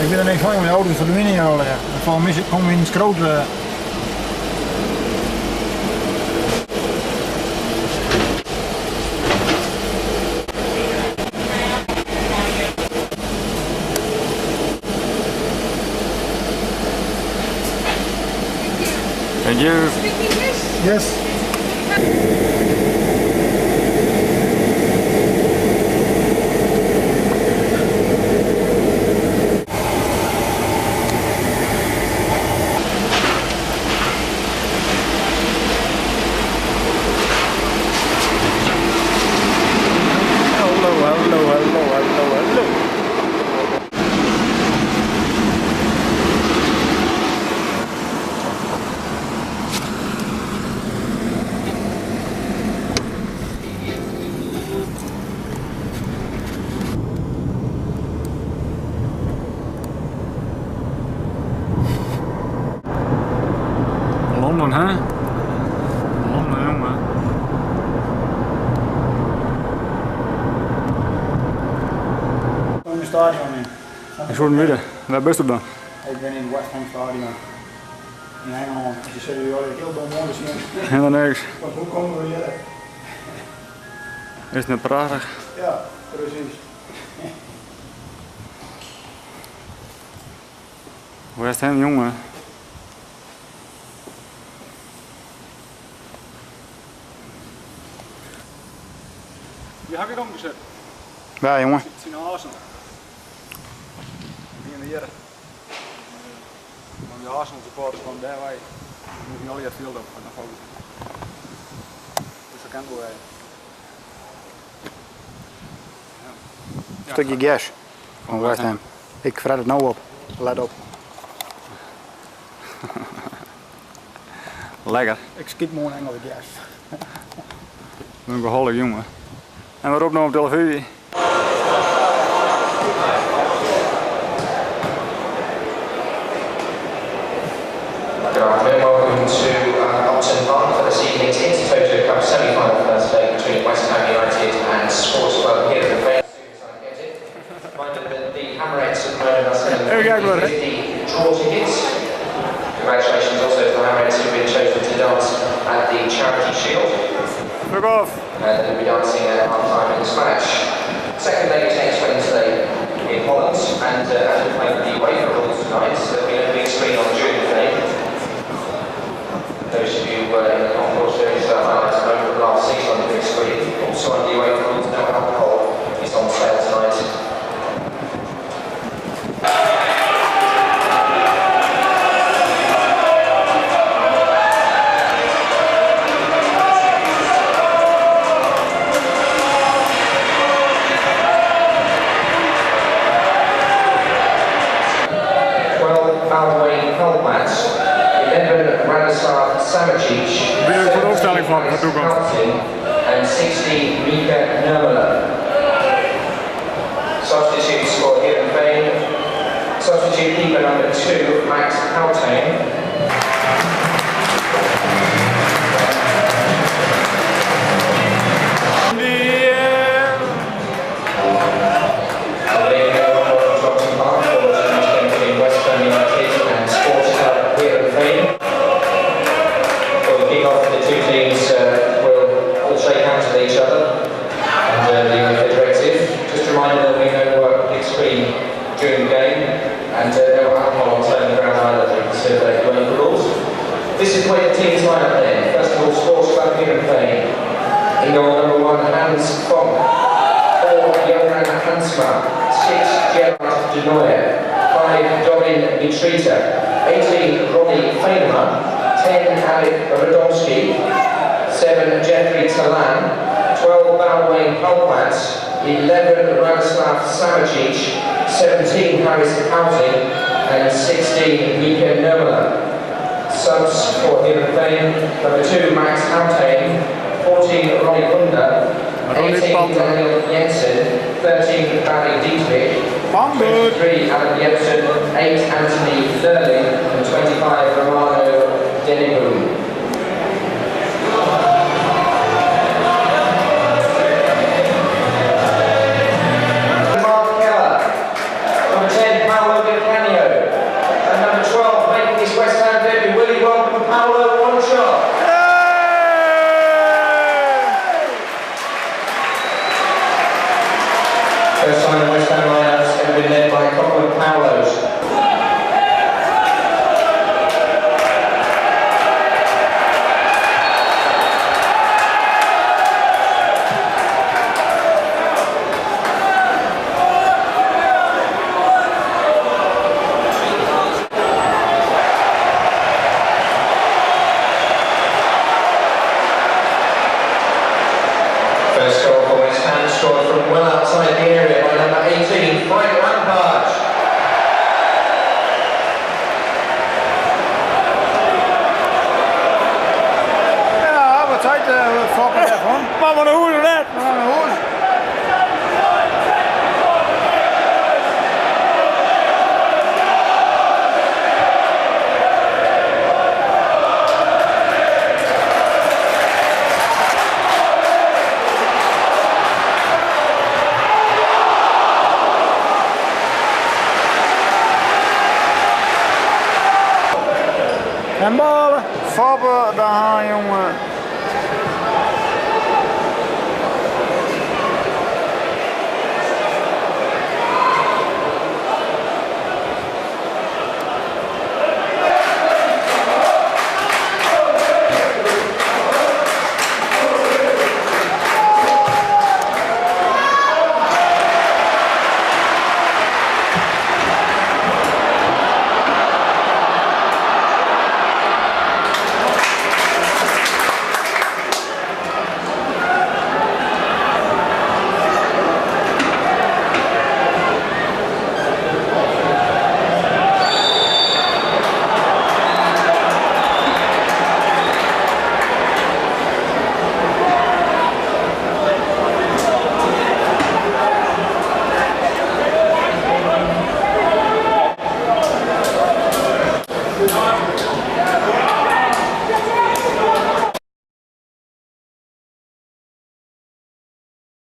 Ik wit der niks fan, jongen. De auto's ferdwine hjir allegear. En foar my komme we yn it skroot. Thank you. Speak English? Yes. Hallo, hallo, hallo, hallo, hallo. Londen, hè? Londen, jongen. Kom in het stadion in. Ik soe it witte. Wêr bist dan? Ik bin yn it West Ham Stadion. Yn Ingelân. Je sitte hjir hiel dom oan te sjen. Helemaal niks. Want hoe komme we hjir? Is it net prachtich? Ja, presys. West Ham, jongen. Die ha ik omgeset. Ja, jongen. Tsjin Arsenal. Wiene hjir. Want de Arsenal supporters fan dêrwei. Die moasten allegear it fjild op foar de foto. Dus dat kin wol wer. Ja. Stikje gers fan West Ham. Ik fret it no op. Let op. Lekker. Ik skyt moarn Ingelsk gers. Een behoorlijk jongen. En waarop nou op televisie? Good afternoon, welcome to Upton Park for this evening's Intertoto Cup semi-final first leg between West Ham United and Sports Club Heerenveen. Reminder that the Hammerheads at the moment are selling Even kijken hoor. 50 draw tickets. Congratulations also to the Hammerheads who've been chosen to dance at the Charity Shield. Fuck off. And they'll be dancing at half time in Smash. Second leg is next Wednesday in Holland, and as we play the UEFA rules tonight, there'll be no big screen on during the day. Those of you in the concourse, there is highlights of over the last season on the big screen. Also on the UEFA rules, no alcohol is on sale tonight. 12 Boudewijn Pelmans, 11 Radislav Samacic, Weer een vooropstelling van de toekomst. and 16 Mika Nurmela. Substitutes for Heerenveen, substitute keeper number 2, Max Houtijn. Upton Park for tonight's game between West Ham United and Sports Club Heerenveen. For the kick-off, the two teams will all shake hands with each other and the UEFA directive. Just a reminder there'll be no big screen during the game and no alcohol on sale in the ground either to consider the UEFA rules. This is where the teams line up then. First of all, Sports Club Heerenveen. In goal number 1, Hans Vonk. 4, Johan Hansma. 6, Gerard de Nooijer. 5, Dorin Mitrita. 18, Ronnie Feinema. 10, Alec Radomski. 7, Jeffrey Talan. 12, Boudewijn Pelmans. 11, Radislav Samacic. 17, Harris Housing. And 16, Mika Nurmela. Subs for Heerenveen, number 2, Max Houtijn. 14, Ronnie Wunder. Ronnie 18, Pander. Daniel Jensen. 13, Barry Dietrich. Pander. 23, Alan Jensen. 8, Anthony Lurling. And 25, Romano Denneboom. Mark Keller. Number 10, Paolo Di Canio. Moatte we nei hûs of net? We gaan naar huis. En balen. Fobbe de Haan, jonge.